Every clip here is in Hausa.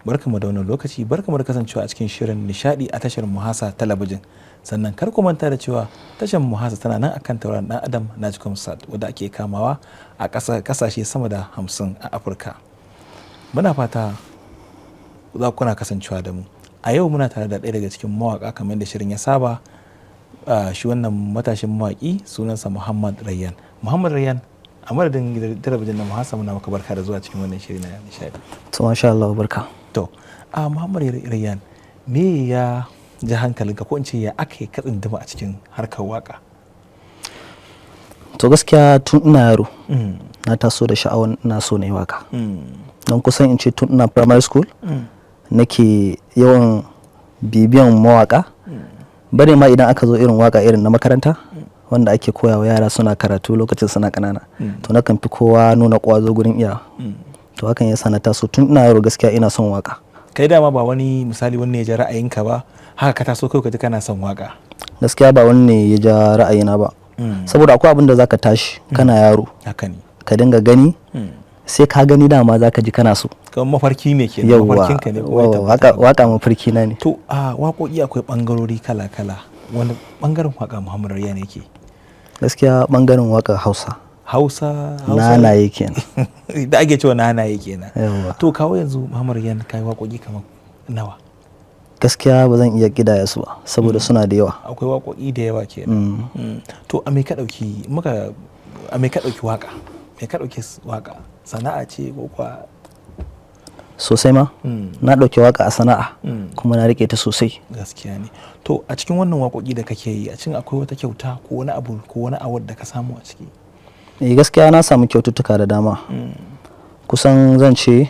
Barkamu da wannan lokaci, barkamu da kasancewa a cikin shirin Nishadi a tashar Muhasa Talabijin. Sannan kar ku manta da cewa tashar Muhasa tana nan akan tauraron dan Adam Najcom Sat, wadda ake kamawa a kasashe sama da 50 a Afirka. Muna fata za kuna kasancewa da mu. A yau muna tare da ɗaya daga cikin mawaka, kamar yadda shirin ya saba. Shi wannan matashin mawaki sunansa Muhammad Rayyan. Muhammad Rayyan, a madadin gidan talabijin na Muhasa, muna maka barka da zuwa cikin wannan shiri na Nishadi. To, masha Allah, barka. To, a Muhammad Rayyan, me ya ji hankalinka, ko in ce ya aka yi ka tsinduma a cikin harkar waka? To, gaskiya tun ina yaro na taso da sha'awar ina so na yi waka. Don kusan in ce tun ina primary school nake yawan bibiyan mawaka. Bare ma idan aka zo irin waka irin na makaranta wanda ake koya wa yara suna karatu lokacin suna kanana. To, nakan fi kowa nuna ƙwazo gurin iya. To, hakan yasa na taso tun ina yaro gaskiya ina son waka. Kai dama ba wani misali wani ya ja ra'ayinka ba, haka ka taso kai ka ji kana son waka? Gaskiya ba wani ne ya ja ra'ayina ba. Saboda akwai abin da zaka tashi kana yaro haka ne ka dinga gani, sai ka gani dama zaka ji kana so. Kamar mafarki ne kenan? Yawwa. Mafarkinka ne ko ya tabbata? Waka mafarki na ne. To, a waƙoƙi akwai ɓangarori kala-kala. Wani ɓangaren waka Muhammad Rayyan yake? Gaskiya bangaren waka Hausa. Hausa, Hausa. Nanaye kenan. Da ake cewa nanaye kenan. Yawwa. To, kawo yanzu, Muhammad Rayyan, kai waƙoƙi kamar nawa? Gaskiya ba zan iya kidaya su ba saboda suna da yawa. Akwai waƙoƙi da yawa kenan. To, a me ka ɗauki muka a me ka ɗauki waka? Me ka ɗauki waka, sana'a ce ko kuwa? Sosai ma. Na ɗauki waka a sana'a kuma na rike ta sosai. Gaskiya ne. To, a cikin wannan waƙoƙi da kake yi, a cikin akwai wata kyauta ko wani abu ko wani award da ka samu a ciki? Eh, gaskiya na samu kyaututtuka da dama. Kusan zan ce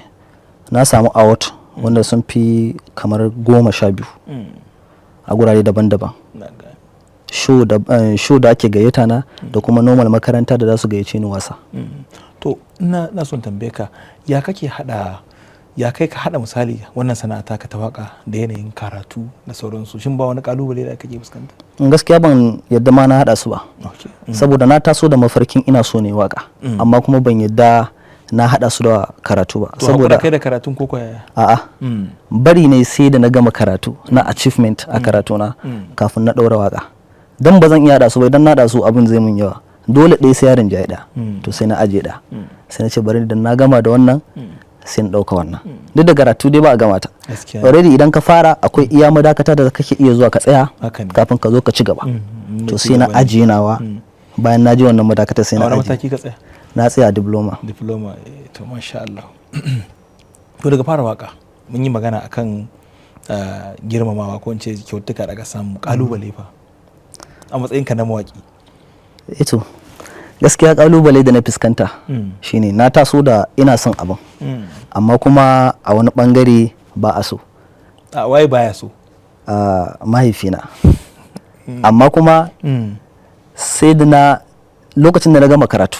na samu award wanda sun fi kamar 12 a gurare daban-daban. Na gane. Show da ake gayyata na da kuma normal makaranta da za su gayyace ni wasa. To, ina son tambaye ka, ya kake hada, ya kai ka hada misali wannan sana'a taka ta waka da yanayin karatu da sauransu? Shin ba wani kalubale da kake fuskanta? Gaskiya ban yadda ma na hada su ba. Saboda na taso da mafarkin ina so ne waka, amma kuma ban yadda na hada su da karatu ba. To, saboda saboda kai da karatun ko yaya? A'a, bari ne sai da na gama karatu na achievement a karatu na kafin na ɗaura waka, don ba zan iya hada su ba. Idan na hada su, abin zai mun yawa. Dole ɗaya sai yarin jaye ɗaya. To, sai na aje ɗaya, sai na ce bari idan na gama da wannan sai na ɗauka wannan. Duk da karatu dai ba a gama ta. Already idan ka fara, akwai iya madakata da kake iya zuwa ka tsaya Haka ne. kafin ka zo ka ci gaba. To, Ci sai na gaba ne. ajiye nawa. Bayan na je wannan madakata sai A na wani ajiye. mataki ka tsaya? Na tsaya diploma. Diploma, to masha Allah. To, daga fara waka, mun yi magana akan girmamawa ko in ce kyautuka da aka samu. Kalubale fa a matsayinka na mawaki? Ito gaskiya kalubale da na fuskanta shine na taso da ina son abin, amma kuma a wani bangare ba a so. A waye baya so? A mahaifina. Amma kuma sai da na lokacin da na gama karatu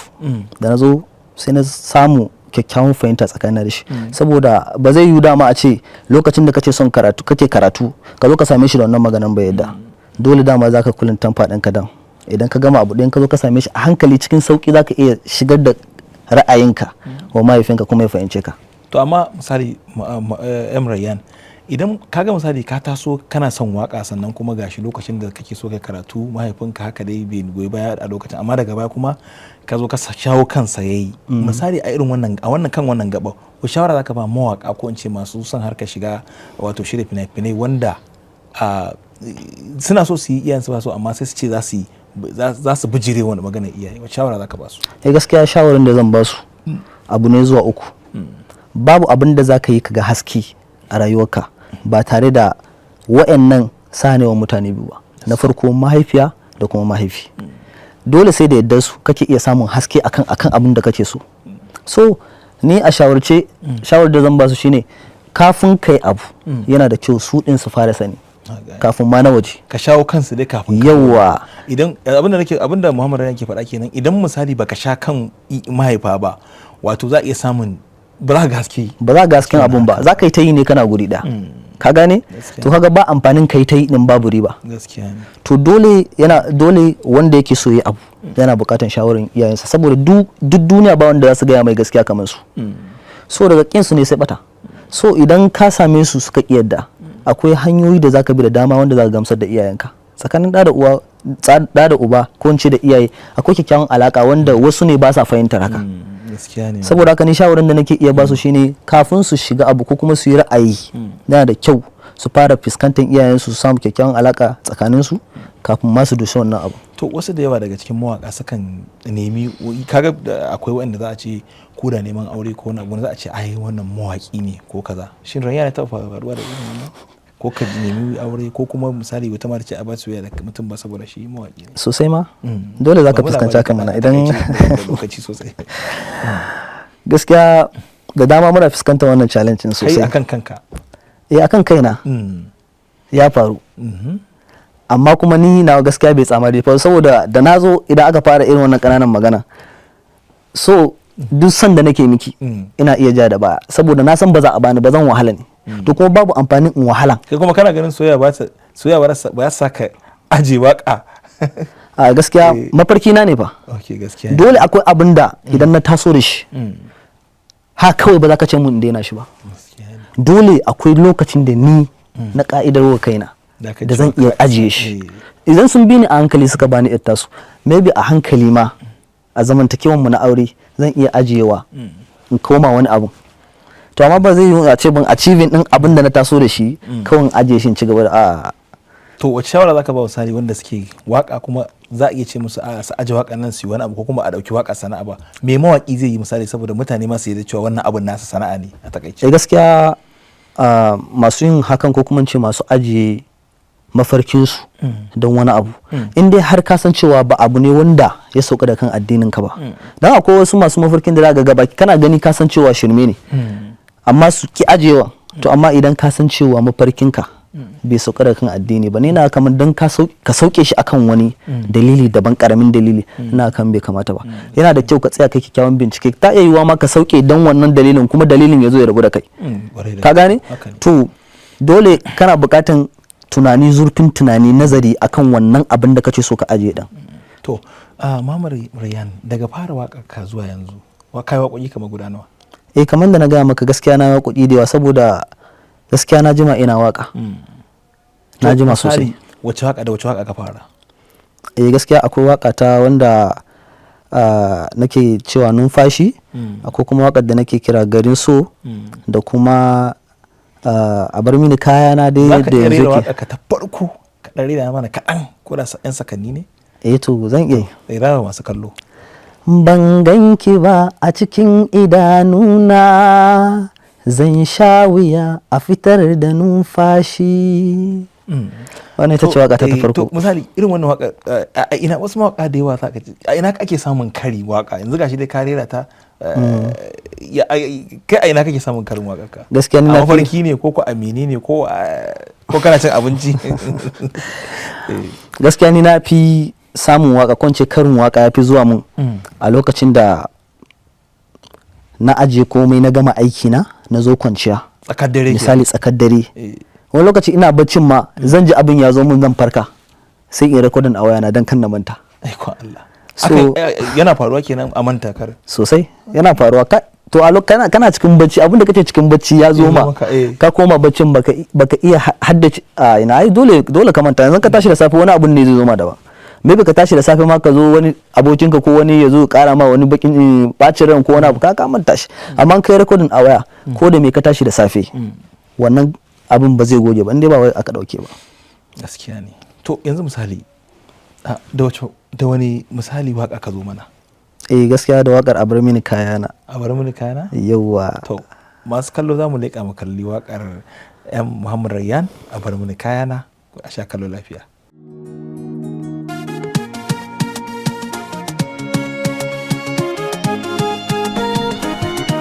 da na zo, sai na samu kyakkyawan fahimta tsakanin da shi, saboda ba zai yiwu dama a ce lokacin da kace son karatu, kake karatu, ka zo ka same shi da wannan maganan ba. Yadda dole dama zaka kulin tamfa ɗin ka dan idan ka gama abu ɗayan, ka zo ka same shi a hankali, cikin sauki zaka iya shigar da ra'ayinka wa mahaifinka kuma ya fahimce ka. To, amma misali M Rayyan, idan kaga misali ka taso kana son waka, sannan kuma gashi lokacin da kake so kai karatu mahaifinka haka dai bai goyi baya a lokacin, amma daga baya kuma ka zo ka shawo kansa yayi. Misali a irin wannan, a wannan kan wannan gaba, ko shawara zaka ba mawaka, ko in ce masu son harkar shiga wato shirya fina-finai, wanda suna so su yi, iyayensu ba so, amma sai su ce za su yi, za su bijire wani magana iyaye, wace shawara zaka ba su? Eh, gaskiya shawarin da zan ba su abu ne zuwa uku. Babu abin da za ka yi kaga haske a rayuwarka ba tare da wa'annan sanewa mutane biyu ba: na farko mahaifiya da kuma mahaifi. Dole sai da yadda su kake iya samun haske akan abin da kake so. So ni a shawarce, shawarar da zan ba su shine kafin kai abu, yana da kyau su din su fara sani kafin ma na waje. Ka shawo kansu dai kafin Yawa. Idan abinda nake, abinda Muhammad yake faɗa kenan, idan misali baka sha kan mahaifa ba, wato za a iya samun ba za ka ga haske. Ba za ka ga hasken abun ba. Za ka yi ta yi ne kana guri ɗaya, ka gane? To, kaga ba amfanin kai ta yi din, babu riba. Gaskiya ne. To, dole yana dole wanda yake so ya abu yana bukatan shawarar iyayensa, saboda duk duniya ba wanda za su gaya mai gaskiya kamar su. So daga kin su ne sai bata. So idan ka same su suka ƙi yadda, akwai hanyoyi da zaka bi da dama wanda zaka gamsar da iyayenka. Tsakanin ɗa da uwa, ɗa da uba, ko in ce da iyaye, akwai kyakkyawan alaka wanda wasu ne ba sa fahimtar haka. Gaskiya ne. Saboda haka ni shawarin da nake iya basu shine, kafin su shiga abu ko kuma su yi ra'ayi, yana da kyau su fara fuskantar iyayensu, su samu kyakkyawan alaka tsakanin su kafin ma su doshi wannan abu. To, wasu da yawa daga cikin mawaka sukan nemi, kaga da akwai wanda za a ce ko da neman aure ko wani abu, wani za a ce ai wannan mawaki ne ko kaza. Shin Rayyan ya taɓa faruwa da irin wannan, ko ka nemi aure, ko kuma misali wata mata ce a ba su da mutum ba saboda shi mawaki ne? Sosai ma. Dole za ka Ba mu fuskanci labari haka mana kaɗan, idan takaice, da lokaci sosai. Gaskiya da dama muna fuskantar wannan challenge din Kai sosai. akan kanka? Eh, akan kaina ya faru. Amma kuma ni na gaskiya bai tsamari faru, saboda da na zo idan aka fara irin wannan ƙananan magana, so duk san da nake miki, ina iya ja da baya, saboda na san ba za a bani ba, zan wahala ne. To kuma babu amfanin in wahala. Kai kuma kana ganin soyayya ba ta soyayya ba za ka aje waka? A gaskiya mafarki na ne fa. Okay, gaskiya ne. Dole akwai abin da idan na taso da shi ha kawai ba za ka ce mun in daina shi ba. Gaskiya ne. Dole akwai lokacin da ni na ka'idar wa kaina Da ka da zan cewa iya ajiye shi. Idan sun bi ni a hankali suka bani yar tasu, maybe a hankali ma a zamantakewan mu na aure zan iya ajiyewa in koma wani abu. To amma ba zai yi a ce ban achieving din abin da na taso da shi kawai in ajiye shi in ci gaba da a. To, wace shawara zaka ba misali wanda suke waka, kuma za a iya ce musu a su aje wakan nan su yi wani abu, ko kuma a dauki waka sana'a ba? Me mawaki zai yi misali saboda mutane ma su yarda cewa wannan abun nasa sana'a ne a takaice? Eh, gaskiya masu yin hakan, ko kuma in ce masu ajiye mafarkinsu don wani abu, in dai har ka san cewa ba abu ne wanda ya sauka da kan addinin ka ba, don akwai wasu masu mafarkin da za ga gaba kana gani ka san cewa shirme ne, amma su ki ajiyewa. To amma idan ka san cewa mafarkinka bai sauka da kan addini ba ne, na kamar don ka sauke shi akan wani dalili daban, karamin dalili, ina kan bai kamata ba. Yana da kyau ka tsaya kai kyakkyawan bincike. Ta iya yiwuwa ma ka sauke don wannan dalilin, kuma dalilin ya zo ya rabu da kai. Kwarai da Ka gane? Haka ne. To dole kana buƙatan tunani, zurfin tunani, nazari akan wannan abin da kace so ka ajiye din. To, Muhammad Rayyan, daga fara waƙar ka zuwa yanzu, wa kai waƙoƙi kamar guda nawa? Eh, kamar da na gaya maka, gaskiya na waƙoƙi da yawa, saboda gaskiya na jima ina waka, na To, jima misali, sosai. Wace waka da wace waka ka fara? Eh, gaskiya akwai waka ta wanda nake cewa Numfashi, akwai kuma wakar da nake kira Garin So, da kuma A Bar Mini Kayana dai Za ka da iya yanzu rera ke waƙar ka ta farko, ka ɗan rera mana kaɗan, ko da 'yan sakanni ne? Eh, to zan iya yi. Rera wa masu kallo. Ban ganki ba a cikin idanuna, zan sha wuya a fitar da numfashi. Wannan ita ce waka ta To, farko. To misali irin wannan waka, a ina wasu mawaka da yawa za ka ji, a ina ake samun kari waka? Yanzu gashi dai ka rera ta, kai a ina kake samun karin wakar ka? Gaskiya ni A na fi- mafarki ne, ko ko a menene, ko kana cin abinci? Gaskiya ni na fi samun waka, ko in ce karin waka ya fi zuwa mun a lokacin da na ajiye komai, na gama aiki na, na zo kwanciya. Tsakar dare kenan. Misali tsakar dare. Wani lokaci ina baccin ma zan ji abin ya zo mun, zan farka sai in recording a wayana don kan na manta. Aiko Allah. So Yana faruwa kenan a manta kar? Sosai yana faruwa. Ka to a kana cikin bacci, abinda kake cikin bacci ya zo Ya zo ma, maka, eh. ka koma baccin, baka iya haddace a ina. Ai dole dole ka manta. Yanzu ka tashi da safe wani abun ne zai zo ma daban. Maybe ka tashi da safe ma ka zo wani abokinka ko wani ya zo ya kara ma wani bakin bacin ran ko wani abu, ka manta shi. Amma in kai recording a waya, ko da me ka tashi da safe, wannan abin ba zai goge ba, in dai ba wai aka dauke ba. Gaskiya ne. To yanzu misali da wace, da wani misali waka ka zo mana? Eh, gaskiya da wakar A Bar Mini Kayana. A Bar Mini Kayana? Yauwa. To, masu kallo, za mu leƙa mu kalli waƙar yan Muhammad Rayyan, A Bar Mini Kayana. A sha kallo lafiya.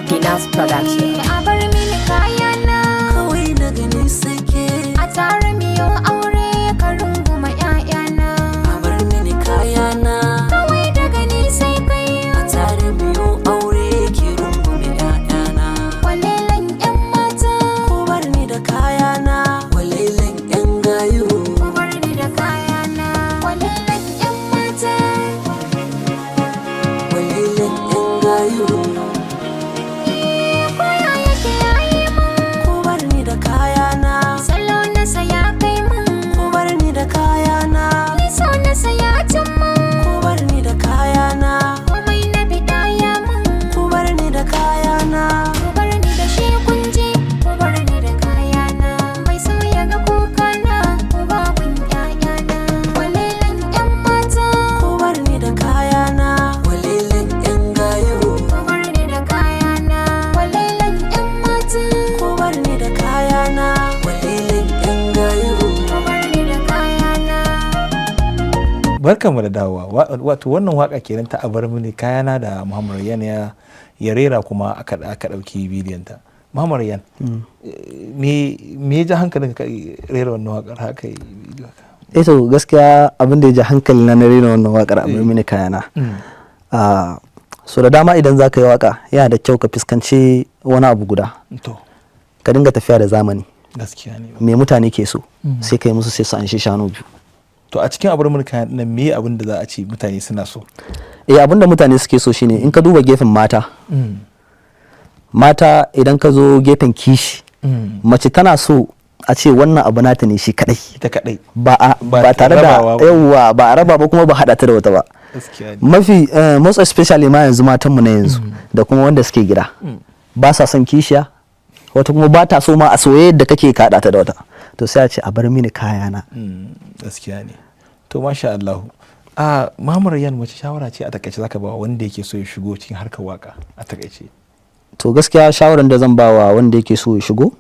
Dinas Production. A bar mini kayana. Kawai na gani sake. A tare miyo aure, ka runguma 'ya'yana. A bar mini kayana. Kawai daga ni sai kai. A tare biyu aure, ki rungume 'ya'yana. Kwalelan 'yan mata. Ko bar ni da kayana, walailan 'yan gayu. Ku bar ni da kayana, kwalelan 'yan mata. Walailan 'yan gayu. Koya yake ya Barkanmu da dawowa. Wato wannan waka kenan ta "A Bar Mini Kayana" da Muhammad Rayyan ya rera kuma aka dauki bidiyon ta. Muhammad Rayyan, me ya ja hankalin ka rera wannan wakar haka yi bidiyo haka? Eh, to gaskiya abin da ya ji hankali na na rera wannan wakar "A Bar Mini Kayana", so da dama idan za ka yi waka yana da kyau ka fuskanci wani abu guda, ka dinga tafiya da zamani. Gaskiya ne. Me mutane ke so, sai ka yi musu, sai su anshi shanu biyu. To, a cikin "A Bar Mini Kayana" nan, me abin da za a ce mutane suna so? Eh, abin da mutane suke so shine in ka duba gefen mata, mata idan ka zo gefen kishi, mace tana so a ce wannan abu nata ne shi kadai. Ita kadai. Ba a Ba ba tare da rabawa ba. Yawwa, ba a raba ba kuma ba hada ta da wata ba. Gaskiya ne. Mafi most especially ma yanzu matanmu na yanzu da kuma wanda suke gida ba sa son kishiya, wata kuma ba ta so ma a soyayyar da kake ka hada ta da wata. To sai a ce, "A bar mini kayana." Gaskiya ne. To, masha Allah. A Muhammad Rayyan, wace shawara ce a takaice zaka ba wanda yake so ya shigo cikin harkar waka a takaice? To, gaskiya shawarar da zan ba wa wanda yake so ya shigo,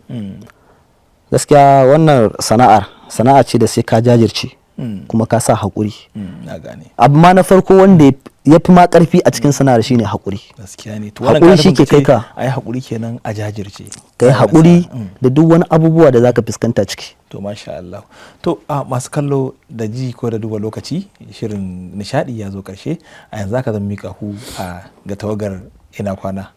gaskiya wannan sana'ar sana'a ce da sai ka jajirce kuma ka sa haƙuri. Na gane. Abu ma na farko wanda ya fi ma ƙarfi a cikin sana'ar shine haƙuri. Gaskiya ne. To, Haƙuri wannan shi ke kai ka. A yi haƙuri kenan, a jajirce. Ka yi haƙuri da duk wani abubuwa da zaka fuskanta ciki. To, masha Allah. To, a masu kallo da ji ko da duba lokaci, shirin nishadi ya zo karshe. A yanzu haka zan mika ku a ga tawagar Ina Kwana.